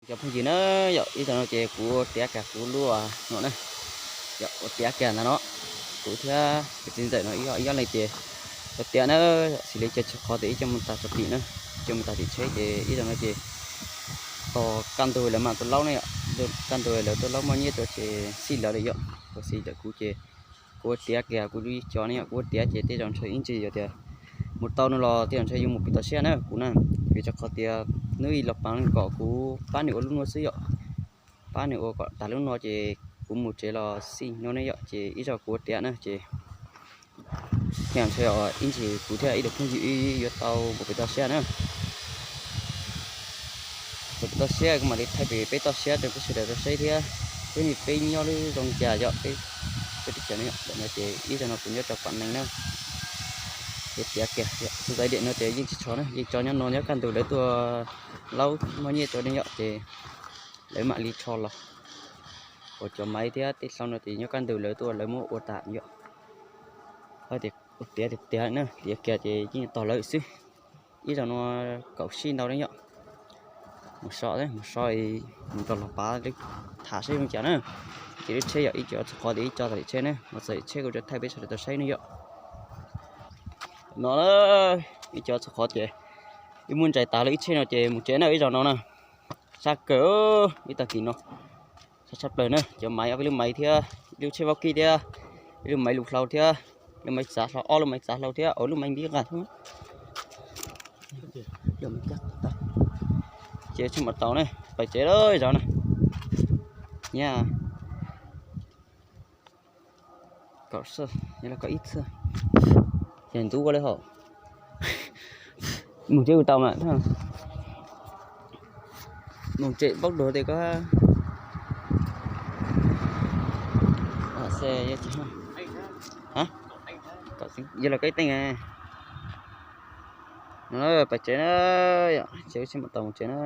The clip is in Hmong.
Cov phooj ywg na, yog ib zaug no ces kuv ua tiav kiag kuv lub no na, yog ua tiav kiag ntag no. Kuv thiab kuv txiv ntxawm no ib ob leeg ces ua tiav na, xws li cov txhua qhov tias ib cov mus tag tso tim na, cov mus tag tim tsheb ces ib zaug no ces tos kaj ntug lawv mam tuaj laub ne yom, kaj ntug lawv tuaj laub muaj nyiaj rau ces xij lawv li yom. Kuv xij ntawm kuv ces kuv ua tiav kiag kuv lub ib co ne yom, kuv ua tiav ces tej zaum ntshe ib ntsis yog tias mus tau no los tej zaum ntshe yuav mus pem toj siab na kuv na, vim rau qhov tias hnub ib los pav kom kuv pab nws ua lub nuav xwb yom, pab nws ua kom tas lub no ces kuv mus tsev los xij no ne yom, ces ib zaug kuv ua tiav na ces thiaj ntshe ib ntsis kuv thiab ib daim phooj ywg wb yuav tau mus pem toj siab na. Mus pem toj siab kuv mam li thaij pem peb toj siab rau peb sawv daws tau saib thiab, peb ne peb nyob lub zoo li cas yom, peb peb teb chaws no yom. Ntawm no ces ib zaug no kuv nyob rau Pam Neeg na, ces tiav kiag xwb, xaiv diam no ces yeej tsis tsho na, yeej tso nyob no, nyob kaj ntug lawv tuaj laub muaj nyiaj rau ne yom, ces lawv mam li tsho los. Ua cov maiv thiab tej hlau no ces nyob kaj ntug lawv tuaj lawv muab ua tas yom. Tias tiav tiav na, tiav kiag ces yeej tog lawv xwb. Ib zaug no kaum sij ntau ne yom. Mus so, mus so, mus rau los pav tham saib zoo cas na. Ces lub tsheb yog ib co txhua qhov tias ib co tag tim tsheb na, mas txog tim tsheb kuv tau thaij peb sawv daws tau saib ne yom. No ib co txhua qhov ces ib muab ntsais tas lawm ib tsheb no ces mus tsev na ib zaug no na. Sab kawg ib tag kis no, sab tshaj plaws na, cov maiv ob peb lub maiv thiab, ib lub tsheb vaub kib thiab, ib lub maiv lus hlau thiab, lub maiv txav hlau, ob lub maiv txav hlau thiab, ob lub maiv npib nqa thiab. Ces tsheb mam tau ne, pais tsev lawm zov na. Nyab kaum xwb, yog los kaum ib txhiab, ces ntub ua li hauv. Mus tsev kuv tau mas, mus tsev paub dua tias koj xe, yog los kaum ib teej. No pais tsev na, yom, tsev tsheb mam tau mus tsev na.